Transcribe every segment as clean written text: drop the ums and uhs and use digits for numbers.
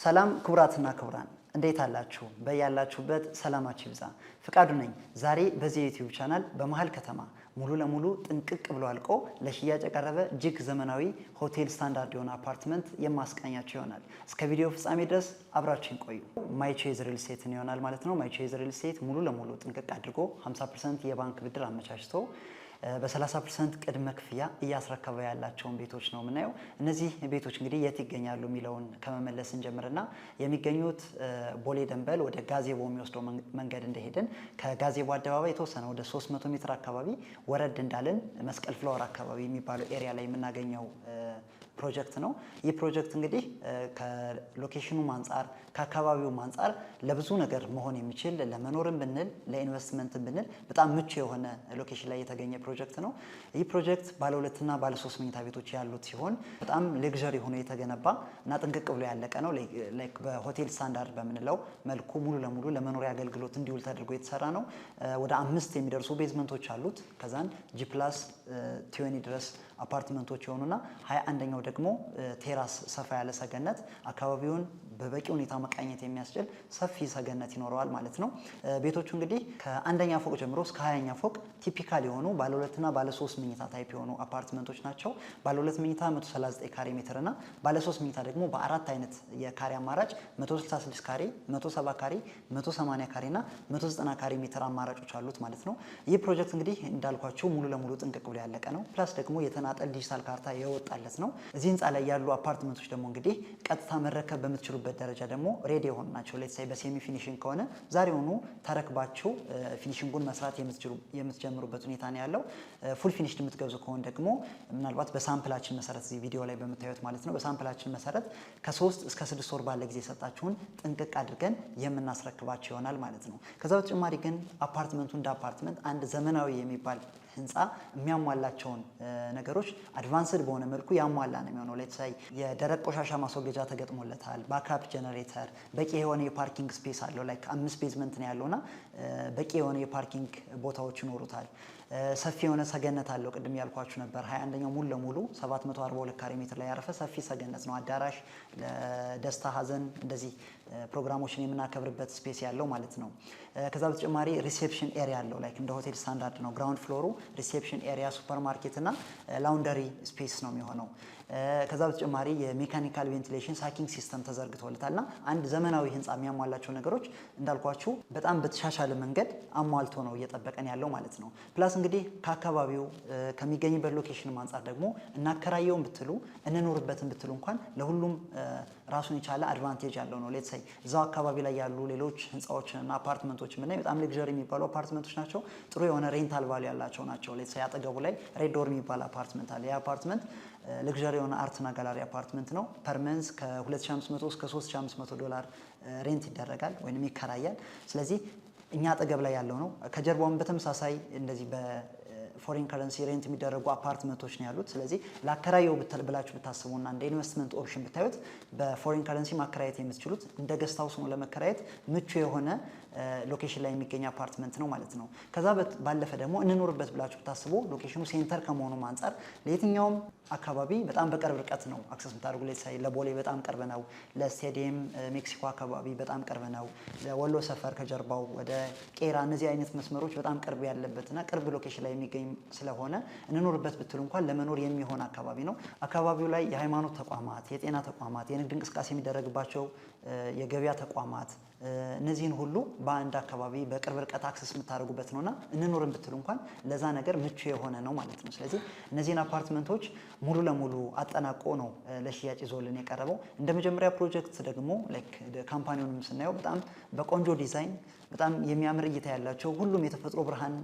ሰላም ክቡራትና ክቡራን፣ እንዴት አላችሁ? በያላችሁበት ሰላማችሁ ይብዛ። ፍቃዱ ነኝ። ዛሬ በዚህ የ YouTube channel በመሀል ከተማ ሙሉ ለሙሉ ጥንቅቅ ብሎ አልቆ ለሽያጭ የቀረበ እጅግ ዘመናዊ ሆቴል ስታንዳርድ የሆነ አፓርትመንት የማስቃኛችሁ ይሆናል። እስከ ቪዲዮ ፍጻሜ ድረስ አብራችሁን ቆዩ። My Choice Real Estate ን ይሆናል ማለት ነው። My Choice Real Estate ሙሉ ለሙሉ ጥንቅቅ አድርጎ 50% የባንክ ብድር አመቻችቶ በ30% ቅድመ ክፍያ እያስረከበ ያላቸውን ቤቶች ነው የምናየው። እነዚህ ቤቶች እንግዲህ የት ይገኛሉ የሚለውን ከመመለስ እንጀምርና የሚገኙት ቦሌ ደንበል ወደ ጋዜቦ የሚወስደው መንገድ እንደሄድን ከጋዜቦ አደባባይ የተወሰነ ወደ 300 ሜትር አካባቢ ወረድ እንዳልን መስቀል ፍላወር አካባቢ የሚባለው area ላይ የምናገኘው ፕሮጀክት ነው። ይህ ፕሮጀክት እንግዲህ ከ location ኑም አንጻር ከአካባቢውም አንጻር ለብዙ ነገር መሆን የሚችል፣ ለመኖርም ብንል ለኢንቨስትመንትም ብንል በጣም ምቹ የሆነ location ላይ የተገኘ ፕሮጀክት ነው። ይህ ፕሮጀክት ባለ ሁለትና ባለ ሶስት መኝታ ቤቶች ያሉት ሲሆን በጣም luxury ሆኖ የተገነባ እና ጥንቅቅ ብሎ ያለቀ ነው። Like በሆቴል ስታንዳርድ በምንለው መልኩ ሙሉ ለሙሉ ለመኖሪያ አገልግሎት እንዲውል ተደርጎ የተሰራ ነው። ወደ አምስት የሚደርሱ basement ኦች አሉት። ከዛን G+20 ድረስ አፓርትመንቶች የሆኑና 21ኛው ደግሞ terrace፣ ሰፋ ያለ ሰገነት፣ አካባቢውን በበቂ ሁኔታ መቃኘት የሚያስችል ሰፊ ሰገነት ይኖረዋል ማለት ነው። ቤቶቹ እንግዲህ ከአንደኛ ፎቅ ጀምሮ እስከ 20ኛ ፎቅ typical የሆኑ ባለ ሁለትና ባለ ሶስት መኝታ type የሆኑ አፓርትመንቶች ናቸው። ባለ ሁለት መኝታ 139 ካሬ ሜትር እና ባለ ሶስት መኝታ ደግሞ በአራት አይነት የካሬ አማራጭ 166 ካሬ፣ 170 ካሬ፣ 180 ካሬ እና 190 ካሬ ሜትር አማራጮች አሉት ማለት ነው። ይህ ፕሮጀክት እንግዲህ እንዳልኳችሁ ሙሉ ለሙሉ ጥንቅቅ ብሎ ያለቀ ነው። Plus ደግሞ የተናጠል ዲጂታል ካርታ የወጣለት ነው። እዚህ ህንፃ ላይ ያሉ አፓርትመንቶች ደግሞ እንግዲህ ቀጥታ መረከብ በምትችሉበት ደረጃ ደግሞ ready የሆኑ ናቸው። Let's say በ semi finishing ከሆነ ዛሬውኑ ተረክባችሁ finishing ኡን መስራት የምትጀምሩበት ሁኔታ ነው ያለው። Full finished የምትገዙ ከሆነ ደግሞ ምናልባት በ sample ኣችን መሰረት፣ እዚህ ቪዲዮ ላይ በምታዩት ማለት ነው፣ በ sample ኣችን መሰረት ከ3 እስከ 6 ወር ባለ ጊዜ ሰጣችሁን ጥንቅቅ አድርገን የምናስረክባችሁ ይሆናል ማለት ነው። ከዛ በተጨማሪ ግን አፓርትመንቱ እንደ አፓርትመንት አንድ ዘመናዊ የሚባል ህንፃ የሚያሟላቸውን ነገሮች advanced በሆነ መልኩ ያሟላ ነው የሚሆነው። Let's say የደረቅ ቆሻሻ ማስወገጃ ተገጥሞለታል። Backup generator፣ በቂ የሆነ የ parking space አለው። Like አምስት basement ነው ያለውና በቂ የሆነ የ parking ቦታዎች ይኖሩታል። ሰፊ የሆነ ሰገነት አለው። ቅድም ያልኳችሁ ነበር። 21ኛው ሙሉ ለሙሉ 742 ካሬ ሜትር ላይ ያረፈ ሰፊ ሰገነት ነው። አዳራሽ ለደስታ፣ ሀዘን እንደዚህ ፕሮግራሞችን የምናከብርበት space ያለው ማለት ነው። ከዛ በተጨማሪ reception area አለው። Like እንደ ሆቴል ስታንዳርድ ነው። Ground floor ኡ reception area፣ ሱፐር ማርኬት እና laundry space ነው የሚሆነው። ከዛ በተጨማሪ የ mechanical ventilation sucking system ተዘርግቶለታል እና አንድ ዘመናዊ ህንፃ የሚያሟላቸው ነገሮች እንዳልኳችሁ በጣም በተሻሻለ መንገድ አሟልቶ ነው እየጠበቀን ያለው ማለት ነው። Plus እንግዲህ ከአካባቢው ከሚገኝበት location አንጻር ደግሞ እናከራየውን ብትሉ እንኖርበትን ብትሉ እንኳን ለሁሉም ራሱን የቻለ advantage ያለው ነው። Let's say እዛው አካባቢ ላይ ያሉ ሌሎች ህንፃዎችን እና አፓርትመንቶች የምናይ በጣም luxury የሚባሉ አፓርትመንቶች ናቸው። ጥሩ የሆነ rental value ያላቸው ናቸው። Let's say አጠገቡ ላይ Red Door የሚባል አፓርትመንት አለ። ይህ አፓርትመንት luxury የሆነ art ና gallery አፓርትመንት ነው። Per month ከ2500 እስከ 3500 ዶላር rent ይደረጋል ወይም ይከራያል። ስለዚህ እኛ አጠገብ ላይ ያለው ነው። ከጀርባውም በተመሳሳይ እንደዚህ በ foreign currency rent የሚደረጉ አፓርትመንቶች ነው ያሉት። ስለዚህ ላከራየው ብላችሁ ብታስቡና እንደ investment option ብታዩት በ foreign currency ማከራየት የምትችሉት፣ እንደ guest house ነው ለመከራየት ምቹ የሆነ location ላይ የሚገኝ አፓርትመንት ነው ማለት ነው። ከዛ ባለፈ ደግሞ እንኖርበት ብላችሁ ብታስቡ location ኑ center ከመሆኑም አንጻር ለየትኛውም አካባቢ በጣም በቅርብ ርቀት ነው access የምታደርጉ። Let's say ለቦሌ በጣም ቅርብ ነው። ለስቴዲየም ሜክሲኮ አካባቢ በጣም ቅርብ ነው። ለወሎ ሰፈር ከጀርባው ወደ ቄራ እነዚህ አይነት መስመሮች በጣም ቅርብ ያለበትና ቅርብ location ላይ የሚገኝ ስለሆነ እንኖርበት ብትሉ እንኳን ለመኖር የሚሆን አካባቢ ነው። አካባቢው ላይ የሃይማኖት ተቋማት፣ የጤና ተቋማት፣ የንግድ እንቅስቃሴ የሚደረግባቸው የገበያ ተቋማት፣ እነዚህን ሁሉ በአንድ አካባቢ በቅርብ ርቀት access የምታደርጉበት ነውና እንኖርን ብትሉ እንኳን ለዛ ነገር ምቹ የሆነ ነው ማለት ነው። ስለዚህ እነዚህን አፓርትመንቶች ሙሉ ለሙሉ አጠናቆ ነው ለሽያጭ ይዞልን የቀረበው። እንደ መጀመሪያ ፕሮጀክት ደግሞ like company ውንም ስናየው በጣም በቆንጆ ዲዛይን በጣም የሚያምር እይታ ያላቸው፣ ሁሉም የተፈጥሮ ብርሃን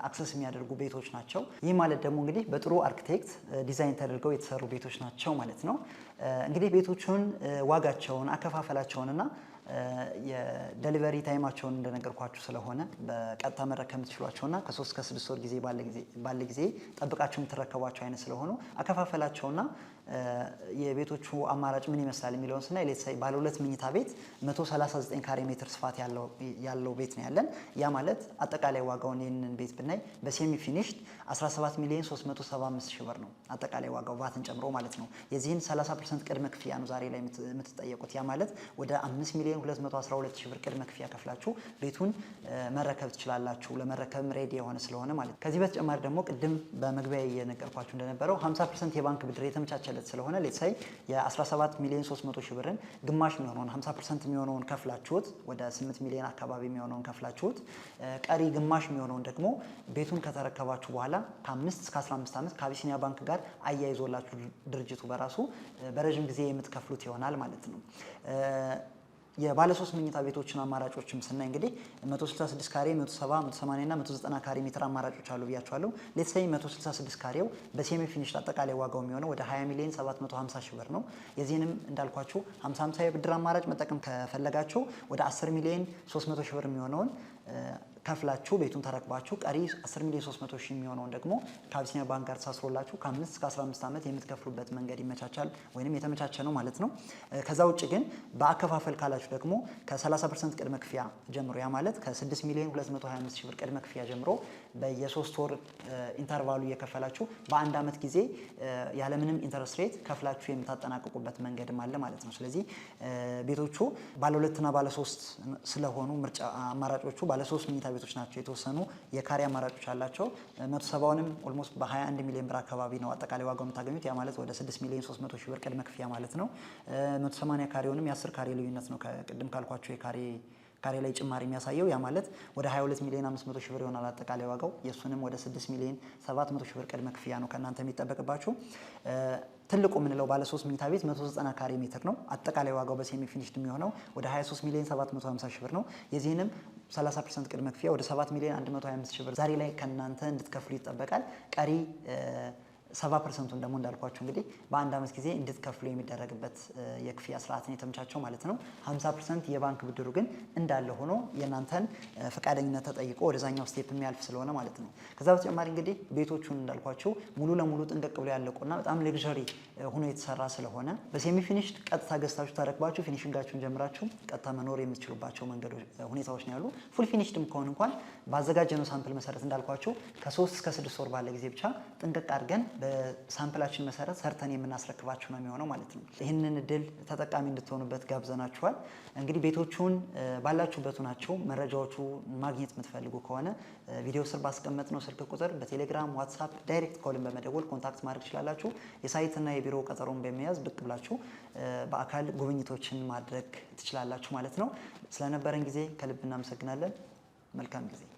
access የሚያደርጉ ቤቶች ናቸው። ይህ ማለት ደግሞ እንግዲህ በጥሩ architect design ተደርገው የተሰሩ ቤቶች ናቸው ማለት ነው። እንግዲህ ቤቶቹን ዋጋቸውን፣ አከፋፈላቸውንና የ delivery time ኣቸውን እንደነገርኳችሁ ስለሆነ በቀጥታ መረከብ የምትችሏቸውና ከ3 እስከ 6 ወር ጊዜ ባለ ጊዜ ጠብቃችሁ የምትረከቧቸው አይነት ስለሆኑ አከፋፈላቸውና የቤቶቹ አማራጭ ምን ይመስላል የሚለውን ስናይ፣ let's say ባለ ሁለት መኝታ ቤት 139 ካሬ ሜትር ስፋት ያለው ቤት ነው ያለን። ያ ማለት አጠቃላይ ዋጋውን ይህንን ቤት ብናይ በ semi finished 17 ሚሊዮን 375 ሺህ ብር ነው አጠቃላይ ዋጋው ቫትን ጨምሮ ማለት ነው። የዚህን 30% ቅድመ ክፍያ ነው ዛሬ ላይ የምትጠየቁት። ያ ማለት ወደ 5 ሚሊዮን 212 ሺህ ብር ቅድመ ክፍያ ከፍላችሁ ቤቱን መረከብ ትችላላችሁ። ለመረከብም ready የሆነ ስለሆነ ማለት ነው። ከዚህ በተጨማሪ ደግሞ ቅድም በመግቢያ እየነገርኳችሁ እንደነበረው 50% የባንክ ብድር የተመቻቸለት ስለሆነ፣ let's say የ17 ሚሊዮን 300 ሺህ ብርን ግማሽ የሚሆነውን፣ 50% የሚሆነውን ከፍላችሁት፣ ወደ 8 ሚሊዮን አካባቢ የሚሆነውን ከፍላችሁት፣ ቀሪ ግማሽ የሚሆነውን ደግሞ ቤቱን ከተረከባችሁ በኋላ ከ5 እስከ 15 ዓመት ከአቢሲኒያ ባንክ ጋር አያይዞላችሁ ድርጅቱ በራሱ በረዥም ጊዜ የምትከፍሉት ይሆናል ማለት ነው። የባለ ሶስት መኝታ ቤቶችን አማራጮችም ስናይ እንግዲህ 166 ካሬ፣ 170፣ 180 እና 190 ካሬ ሜትር አማራጮች አሉ ብያችኋለሁ። Let's say 166 ካሬው በ semi finished አጠቃላይ ዋጋው የሚሆነው ወደ 20 ሚሊዮን 750 ሺህ ብር ነው። የዚህንም እንዳልኳችሁ 50 50 የብድር አማራጭ መጠቀም ከፈለጋችሁ ወደ 10 ሚሊዮን 300 ሺህ ብር የሚሆነውን ከፍላችሁ ቤቱን ተረክባችሁ፣ ቀሪ 10 ሚሊዮን 300 ሺህ የሚሆነውን ደግሞ ከአቢሲኒያ ባንክ ጋር ተሳስሮላችሁ ከ5 እስከ 15 ዓመት የምትከፍሉበት መንገድ ይመቻቻል ወይንም የተመቻቸ ነው ማለት ነው። ከዛ ውጭ ግን በአከፋፈል ካላችሁ ደግሞ ከ30% ቅድመ ክፍያ ጀምሮ፣ ያ ማለት ከ6 ሚሊዮን 225 ሺህ ብር ቅድመ ክፍያ ጀምሮ፣ በየሶስት ወር interval ኡ እየከፈላችሁ በአንድ ዓመት ጊዜ ያለምንም interest rate ከፍላችሁ የምታጠናቅቁበት መንገድም አለ ማለት ነው። ስለዚህ ቤቶቹ ባለ ሁለትና ባለ ሶስት ስለሆኑ ምርጫ አማራጮቹ ባለ ሶስት መኝታ ቤቶች ናቸው። የተወሰኑ የካሬ አማራጮች አላቸው። 170ውንም almost በ21 ሚሊዮን ብር አካባቢ ነው አጠቃላይ ዋጋው የምታገኙት። ያ ማለት ወደ 6 ሚሊዮን 300 ሺህ ብር ቅድመ ክፍያ ማለት ነው። 180 ካሬውንም የ10 ካሬ ልዩነት ነው ከቅድም ካልኳችሁ የካሬ ካሬ ላይ ጭማሪ የሚያሳየው። ያ ማለት ወደ 22 ሚሊዮን 500 ሺህ ብር ይሆናል አጠቃላይ ዋጋው። የእሱንም ወደ 6 ሚሊዮን 700 ሺህ ብር ቅድመ ክፍያ ነው ከእናንተ የሚጠበቅባችሁ። ትልቁ የምንለው ባለ 3 መኝታ ቤት 190 ካሬ ሜትር ነው። አጠቃላይ ዋጋው በ semi finished የሚሆነው ወደ 23 ሚሊዮን 750 ሺህ ብር ነው። የዚህንም 30% ቅድመ ክፍያ ወደ 7 ሚሊዮን 125 ሺህ ብር ዛሬ ላይ ከእናንተ እንድትከፍሉ ይጠበቃል። ቀሪ 70%ቱን ደግሞ እንዳልኳችሁ እንግዲህ በአንድ ዓመት ጊዜ እንድትከፍሉ የሚደረግበት የክፍያ ስርዓትን የተመቻቸው ማለት ነው። 50% የባንክ ብድሩ ግን እንዳለ ሆኖ የእናንተን ፈቃደኝነት ተጠይቆ ወደዛኛው step የሚያልፍ ስለሆነ ማለት ነው። ከዛ በተጨማሪ እንግዲህ ቤቶቹን እንዳልኳችሁ ሙሉ ለሙሉ ጥንቅቅ ብሎ ያለቁና በጣም luxury ሆኖ የተሰራ ስለሆነ በ semi finished ቀጥታ ገዝታችሁ ተረክባችሁ finishing ኣችሁን ጀምራችሁ ቀጥታ መኖር የምትችሉባቸው መንገዶች ሁኔታዎች ነው ያሉ። Full finished ም ከሆነ እንኳን ባዘጋጀነው sample መሰረት እንዳልኳችሁ ከ3 እስከ 6 ወር ባለ ጊዜ ብቻ ጥንቅቅ አድርገን በ sample ኣችን መሰረት ሰርተን የምናስረክባችሁ ነው የሚሆነው ማለት ነው። ይህንን እድል ተጠቃሚ እንድትሆኑበት ጋብዘናችኋል። እንግዲህ ቤቶቹን ባላችሁበት ሆናችሁ መረጃዎቹ ማግኘት የምትፈልጉ ከሆነ ቪዲዮ ስር ባስቀመጥነው ስልክ ቁጥር በቴሌግራም፣ ዋትሳፕ፣ direct call ን በመደወል contact ማድረግ ትችላላችሁ። የ site ና የቢሮ ቀጠሮን በመያዝ ብቅ ብላችሁ በአካል ጉብኝቶችን ማድረግ ትችላላችሁ ማለት ነው። ስለነበረን ጊዜ ከልብ እናመሰግናለን። መልካም ጊዜ።